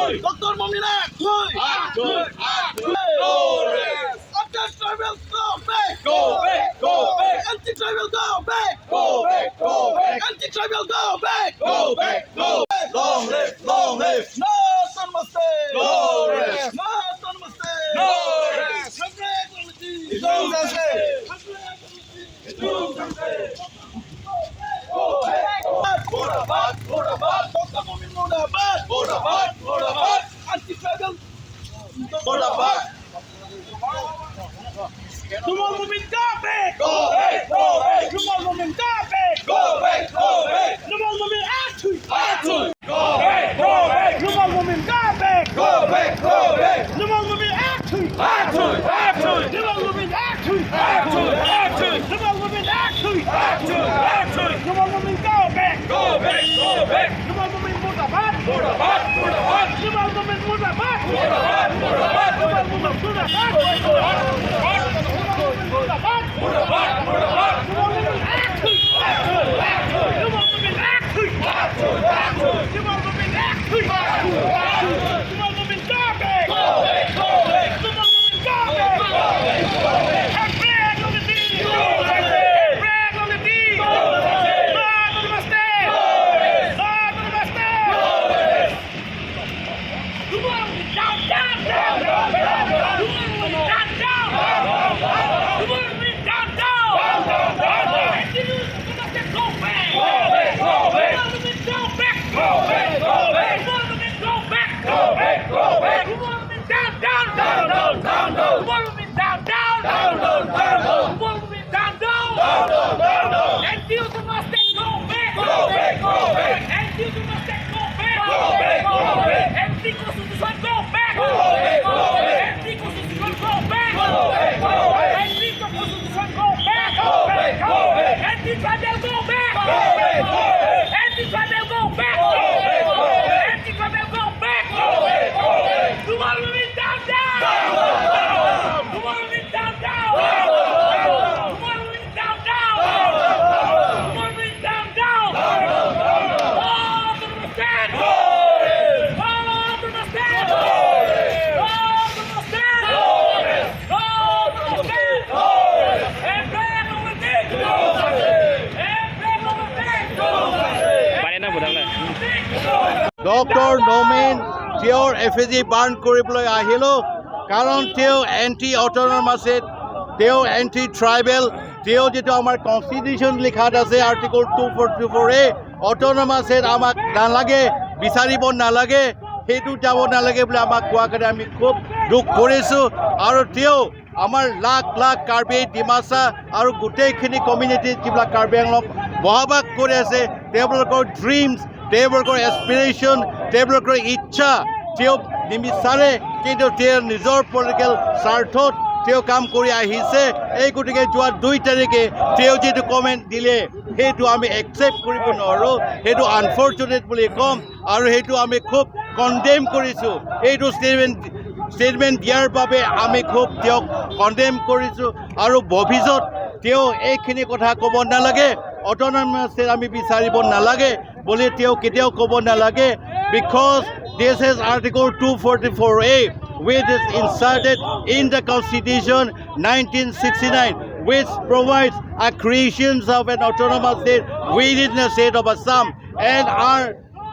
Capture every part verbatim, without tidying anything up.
Doctor Momin akthui! Akthui! Akthui! No rest! Attached tribal, go back! Go back! Go back! Anti-tribal, go back! Go back! Go back! Anti-tribal, go back! Go back! Go back! Long live! Long live! No autonomous state! No rest! No autonomous state! No rest! Hungry equality! Long live! Hungry equality! Murdabad, murdabad, Doctor Momin murdabad, murdabad, murdabad, anti-tribal, murdabad. Numal Momin go back! Go back, go back. Numal Momin go back! Go back, go back. Numal Momin akthui! Akthui! Go back, go back. Numal Momin go back! Go back, go back. Numal Momin akthui! Akthui, akthui. Numal Momin akthui! Akthui, akthui. Numal Momin akthui! Akthui, akthui. Numal Momin go back! Go back, go back. Numal Momin murdabad! Murdabad, murdabad. Numal Momin murdabad! Murdabad, murdabad. Numal Momin murdabad! Murdabad, murdabad. Numal Momin murdabad! Murdabad, murdabad. Numal Momin akthui! Akthui, akthui. Numal Momin akthui! Akthui, akthui. Numal Momin akthui! Akthui, akthui. Numal Momin go back! Go back, go back. Numal Momin go back! Go back, go back. Hungry equality! Go back! Hungry equality! Go back! No autonomous state! No autonomous state! Down, down, down, down, down. Down, down, down, down. Down, down, down, down. Down, down, down, down. Go back, go back. Go back, go back. Go back, go back. Go back, go back. Down, down, down, down, down. Down, down, down, down. Down, down, down, down. Anti-autonomous state, go back! Go back, go back! Anti-autonomous state, go back! Go back, go back! Anti-constitution, go back! Go back, go back! Anti-constitution, go back! Go back, go back! Anti-constitution, go back! Go back, go back! Anti-tribal, go back! Go back, go back! Anti-tribal, go back! Go back, go back! Anti-tribal, go back! Go back, go back! Numal Momin down, down! Down, down, down! Numal Momin down, down! Down, down, down! Numal Momin down, down! Down, down, down! Numal Momin down, down! Down, down, down! Autonomous state! Down! Autonomous state! Down! Autonomous state! Down! Autonomous state! Down! And back on the dick! Down! And back on the dick! Down! Bare na budang le. Doctor Momin, তেওঁৰ এফ এ জি বাৰ্ণ কৰিবলৈ আহিলো, কাৰণ তেওঁ anti autonomous state, তেওঁ anti tribal, তেওঁ যিটো আমাৰ কনষ্টিটিউশ্যন লিখাত আছে আৰ্টিকল টু ফৰ্টি ফ'ৰ এ, অট'নমাছ ষ্টেট আমাক নালাগে, বিচাৰিব নালাগে, সেইটো যাব নালাগে বুলি আমাক কোৱা কাৰণে আমি খুব দুখ কৰিছো। আৰু তেওঁ আমাৰ লাখ লাখ কাৰ্বি, ডিমাচা আৰু গোটেইখিনি কমিউনিটিত যিবিলাক কাৰ্বি আংলং বসবাস কৰি আছে, তেওঁলোকৰ ড্ৰিমছ, তেওঁলোকৰ এছপিৰেশ্যন, তেওঁলোকৰ ইচ্ছা তেওঁ নিবিচাৰে, কিন্তু তেওঁ নিজৰ পলিটিকেল স্বাৰ্থত তেওঁ কাম কৰি আহিছে। এই গতিকে যোৱা দুই তাৰিখে তেওঁ যিটো কমেণ্ট দিলে, সেইটো আমি একচেপ্ট কৰিব নোৱাৰো, সেইটো আনফৰ্চুনেট বুলি ক'ম। আৰু সেইটো আমি খুব কণ্ডেম কৰিছো। এইটো ষ্টেটমেণ্ট, ষ্টেটমেণ্ট দিয়াৰ বাবে আমি খুব তেওঁক কণ্ডেম কৰিছো। আৰু ভৱিষ্যত তেওঁ এইখিনি কথা ক'ব নালাগে, অট'নমাছ ষ্টেট আমি বিচাৰিব নালাগে বুলি তেওঁ কেতিয়াও ক'ব নালাগে। Because this is Article two forty-four A, which is inserted in the Constitution nineteen sixty-nine, which provides a creation of an autonomous state within the state of Assam. And our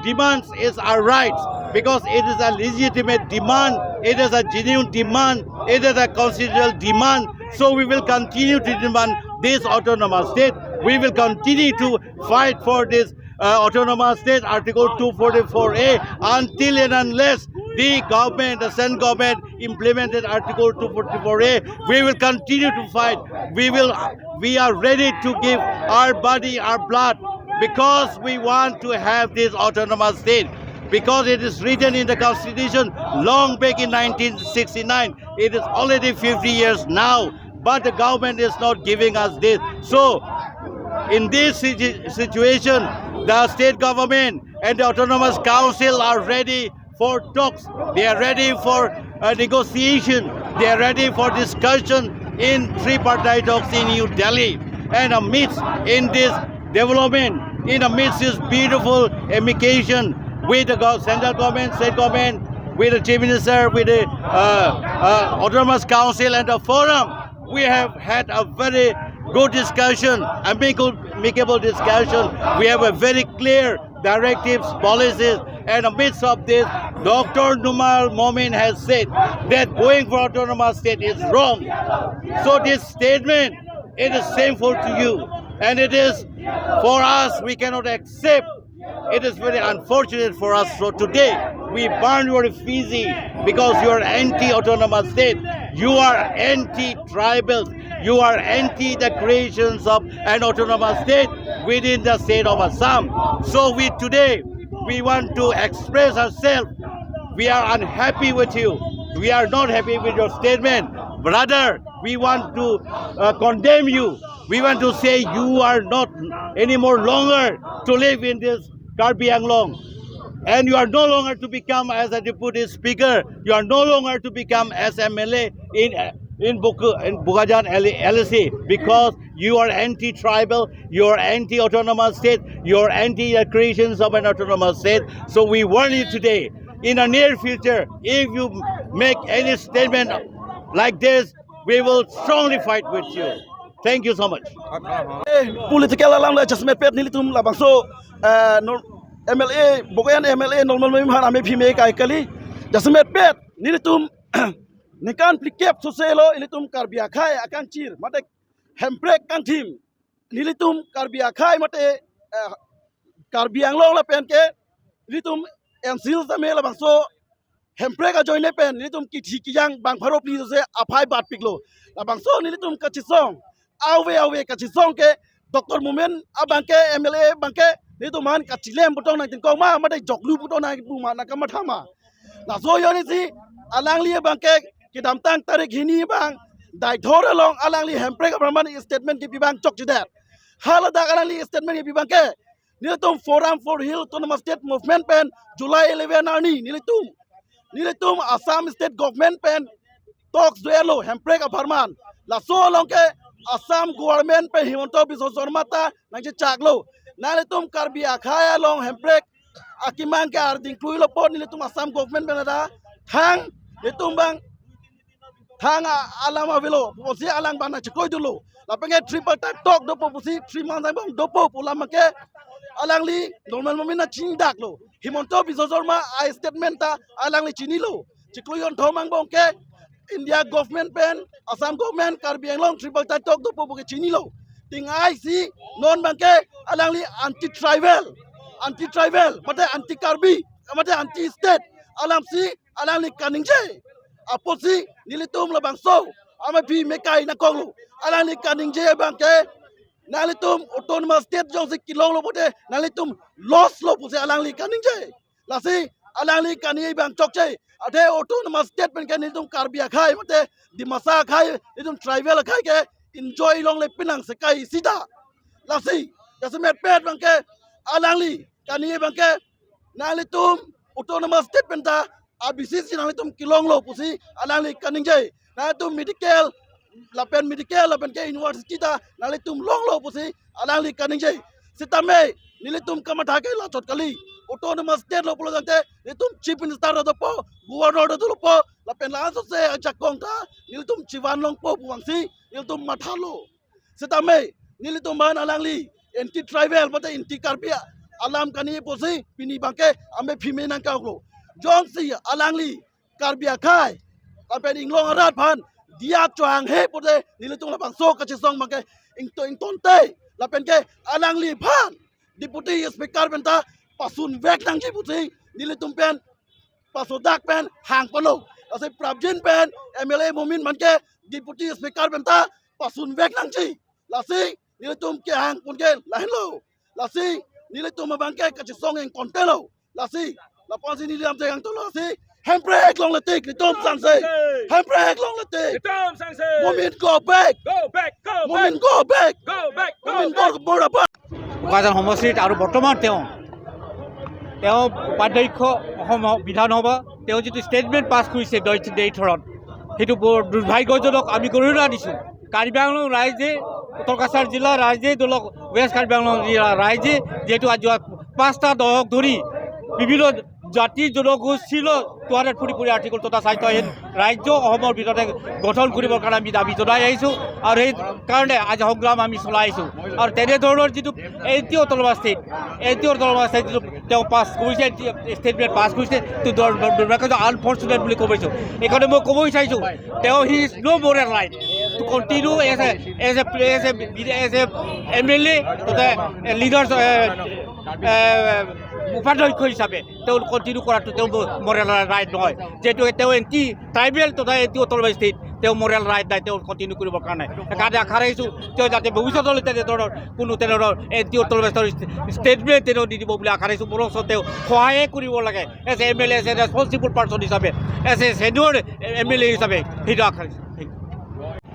demands is our rights, because it is a legitimate demand, it is a genuine demand, it is a constitutional demand. So we will continue to demand this autonomous state. We will continue to fight for this uh, autonomous state, Article two forty-four A, until and unless the government, the central government implemented Article two forty-four A. We will continue to fight. We will, we are ready to give our body, our blood, because we want to have this autonomous state. Because it is written in the Constitution long back in nineteen sixty-nine. It is already fifty years now, but the government is not giving us this. So, in this situ- situation, the state government and the autonomous council are ready for talks. They are ready for uh, negotiation. They are ready for discussion in tripartite talks in New Delhi. And amidst in this development, in amidst this beautiful amicus with the gov- central government, state government, with the Chief Minister, with the uh, uh, Autonomous Council and the Forum, we have had a very good discussion, amicable, amicable discussion. We have a very clear directives, policies, and amidst of this, Doctor Numal Momin has said that going for autonomous state is wrong. So this statement, it is shameful to you, and it is for us, we cannot accept. It is very unfortunate for us. So today, we burn your effigy because you are anti-autonomous state. You are anti-tribal. You are anti the creations of an autonomous state within the state of Assam. So we today, we want to express ourselves. We are unhappy with you. We are not happy with your statement. Brother, we want to uh, condemn you. We want to say you are not anymore longer to live in this Karbi Anglong. And you are no longer to become as a deputy speaker. You are no longer to become as M L A in in, Buk- in Bokajan L- L A C, because you are anti-tribal, you are anti-autonomous state, you are anti the creations of an autonomous state. So we warn you today. In the near future, if you make any statement like this, we will strongly fight with you. Thank you so much. Eh, political alam le jasemet pet nelitum labangso eh, nor- M L A, Bokajan M L A Numal Momin aphan amephi me kai kali. Jasemet pet nelitum ningkan phlikep sose lo ilitum Karbi akhai akangchir mate hemprek kangthim. Nelitum Karbi akhai mate eh, Karbi Anglong lapen ke nelitum N C L tame labangso hemprek ajoine pen nelitum kithi kejang bang pharo phli sose aphai bat piklo. Labangso nelitum kachesong, ave ave kachesong ke Doctor Momin abang ke M L A abang ke nelitum aphan kachilem pu tong nangtingkok ma mate joklu pu tong nangpu ma nangkamatha ma. Laso ajoine si alangli abang ke kedamtang tarik hini abang Deithor along alangli hemprek apharman statement kepi abang chokchedet. Haladak alangli statement kepi abang ke nelitum Forum for Hill Autonomous State Movement pen July eleven arni nelitum nelitum Assam State Government pen talks do-etlo hemprek apharman. Laso along ke Assam Government pen Himanta Biswa Sarma ta nangchechaklo. Nanglitum Karbi akhai along hemprek akemang ke arding kluilo apot nelitum Assam Government pen ada thang nelitum abang thang a- alam avelo pusi alang abang nangchekoi dolo. Lapen ke tripartite talk dopo pusi three months angbong dopo pu alam ke alangli Numal Momin nangchingdaklo. Himanta Biswa Sarma a statement ta alangli chinilo. Chiklo jonthom angbong ke India government pen Assam government Karbi Anglong tripartite talk dopo pu ke chinilo. Tingai si non abang ke alangli anti tribal, anti tribal mate anti Karbi mate anti state alam si alangli kaningje. Apotsi nelitum labangso amephi me kai nangkoklo. Alangli kaningje abang ke nanglitum autonomous state jongsi kelonglo pote nanglitum loss lo pusi alangli kaningje. Lasi alangli kani abang chokche. Athe autonomous state pen ke nelitum Karbi akhai mate Dimasa akhai nelitum tribal akhai ke enjoy longle pinang sekai sida. Lasi jasemet pet abang ke alangli kani abang ke nanglitum autonomous state pen ta abisi si nanglitum kelonglo pusi alangli kaningje. Nanglitum medical lapen medical lapen ke university ta nanglitum longlo pusi alangli kaningje. Sitame nelitum kamatha ke lachot kali. Autonomous state lo pulo tangte nelitum chief minister ta dopo, governor ta dopo, lapen la-an sose ajakong ta nelitum chivan longpo pu vangsi nelitum mathalo. Sitame nelitum aphan alangli anti tribal mate anti Karbi alam kani pusi pini abang ke amephi me nangkoklo. Jongsi alangli Karbi akhai lapen inglong arat aphan diya chohanghe pote nelitum labangso kachesong abang ke ingto ingtonte lapen ke alangliphan deputy speaker pen ta pasunvek nangji pusi nelitum pen pasodak pen hangponlo. Lasi prapjin pen M L A Momin aphan ke deputy speaker pen ta pasunvek nangji. Lasi nelitum kehangpon ke lahenlo. Lasi nelitum abang ke kachesong ingkontelo. Lasi lapu-ansi neli lamthe hangtolo lasi hemprek longle tik nelitum sangse. Hemprek longle tik. Nelitum sangse. Momin go back. Go back, go Momin back, go back. Go back, go Momin back. go murabad. Bokajan সমষ্টিত আৰু বৰ্তমান তেওঁ তেওঁ উপাধ্যক্ষ অসম বিধানসভা। তেওঁ যিটো ষ্টেটমেণ্ট পাছ কৰিছে দৈ- দেইথৰত, সেইটো বৰ দুৰ্ভাগ্যজনক। আমি গৰিহণা দিছোঁ। কাৰ্বি আংলং ৰাইজে, উত্তৰ কাছাৰ জিলা ৰাইজে, ধৰি লওক ৱেষ্ট কাৰ্বি আংলং জিলা ৰাইজে যিহেতু আজি যোৱা পাঁচটা দশক ধৰি বিভিন্ন জাতি জনগোষ্ঠীলৈ two hundred forty four article তথা স্বায়ত্তশাসিত ৰাজ্য অসমৰ ভিতৰতে গঠন কৰিবৰ কাৰণে আমি দাবী জনাই আহিছোঁ আৰু সেই কাৰণে আজি সংগ্ৰাম আমি চলাই আহিছোঁ। আৰু তেনেধৰণৰ যিটো anti autonomous state, anti autonomous state যিটো তেওঁ পাছ কৰিছে, ষ্টেটমেণ্ট পাছ কৰিছে, এইটো দুৰ- দুৰ- দুৰ্ভাগ্যজনক, আনফৰ্চুনেট বুলি ক'ব বিচাৰিছোঁ। এইকাৰণে মই ক'ব বিচাৰিছোঁ, তেওঁ he is no moral right to continue as a, as a, as a, as a M L A তথা লিডাৰ্ছ, এ, এ, উপাধ্যক্ষ হিচাপে তেওঁ কণ্টিনিউ কৰাটো তেওঁ মৰেল ৰাইট নহয়, যিহেতু তেওঁ এণ্টি ট্ৰাইবেল তথা এণ্টি অট'নমাছ ষ্টেট, তেওঁ মৰেল ৰাইট নাই তেওঁ কণ্টিনিউ কৰিবৰ কাৰণে। সেইকাৰণে আশা ৰাখিছোঁ তেওঁ যাতে ভৱিষ্যতলৈ তেনেধৰণৰ কোনো তেনেধৰণৰ এণ্টি অট'নমাছ ষ্টেটমেণ্ট তেওঁ নিদিব বুলি আশা ৰাখিছোঁ। বৰঞ্চ তেওঁ সহায়ে কৰিব লাগে as a M L A, as a responsible person হিচাপে, as a senior M L A হিচাপে, সেইটো আশা ৰাখিছোঁ।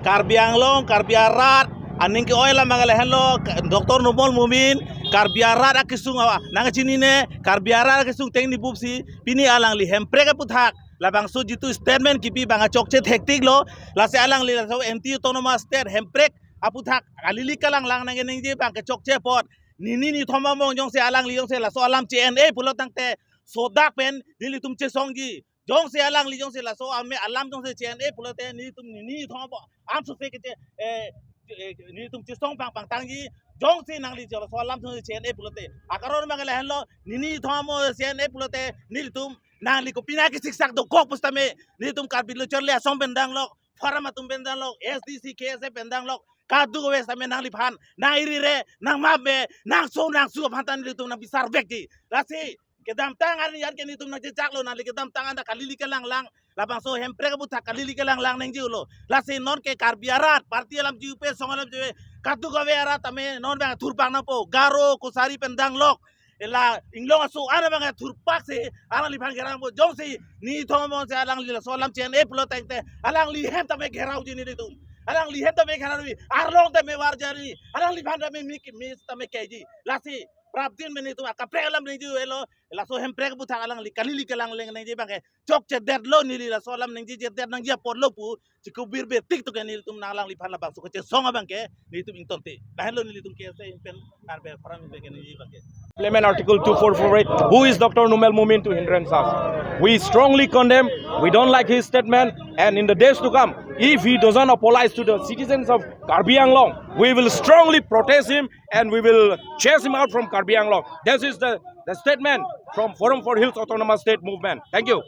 Karbi Anglong, Karbi arat, aning ke-oi alam abang ke lahenlo, Doctor Numal Momin, Karbi arat akesung awa, nangchinine, Karbi arat akesung tengni bupsi, pini alangli Hemprek aphuthak, labangso jitu statement kipi abang chokche thektik lo, lasi alangli laso anti autonomous state Hemprek aphuthak, kalili kalanglang nangkeningje abang ke chokche apot, nini nithom among jongsi alangli jongsi laso alam che-en-e pulo tangte, sodak pen, nelitum chesongji, jongsi alangli jongsi laso ame alam jongsi che-en-e pulote nelitum nini nithom abo amsose keche, eh, eh, nelitum chesong pang pangtangji, jongsi nangli jongsi laso alam jongsi che-en-e pulote. Akaron abang ke lahenlo, nini nithom amo che-en-e pulote nelitum nangli kopine kesiksak dokok pusitame nelitum Karbi Lo Charli Asong pen danglok, Forum atum pen danglok, S D C, K S A pen danglok, kadokave sitame nangliphan nang irire, nang map me, nang so nang su aphan ta nelitum nang bisar vekji. Lasi kedamtang arni an ke nelitum nangchechaklo, nangli kedamtang anta kalili kalanglang, labangso Hemprek aphuthak kalili kalanglang nangjiulo. Lasi non ke Karbi arat, party alam jiupe, song alam jiupe, kadokave arat tame non abang thurpak nangpo, Garo, Kachari pen danglok, ela Inglong aso an abang thurpaksi alangliphan gherang po, jongsi nini nithom amo si alangli laso alam che-en-e pulo tangte, alangli hem tame gherauji nelitum, alangli hem tame gherauji, arlong tame varjari, alangliphan tame mi mi tame keji. Lasi prapdin me nelitum akaprek alam nangjiulo, laso Hemprek aphuthak alangli kalili kalanglang nangji abang ke chokchedetlo, neli laso alam nangjijedet nangji apotlo pu chikubir betik to ke nelitum nang alangliphan labangso kachesong abang ke nelitum ingtonte. Lahenlo nelitum K S A pen, Karbi Forum pen ke neli abang ke. Implement Article two four four eight. Who is Doctor Numal Momin to hindrance us? We strongly condemn. We don't like his statement. And in the days to come, if he doesn't apologize to the citizens of Karbi Anglong, we will strongly protest him and we will chase him out from Karbi Anglong. This is the, the statement from Forum for Hills Autonomous State Movement. Thank you.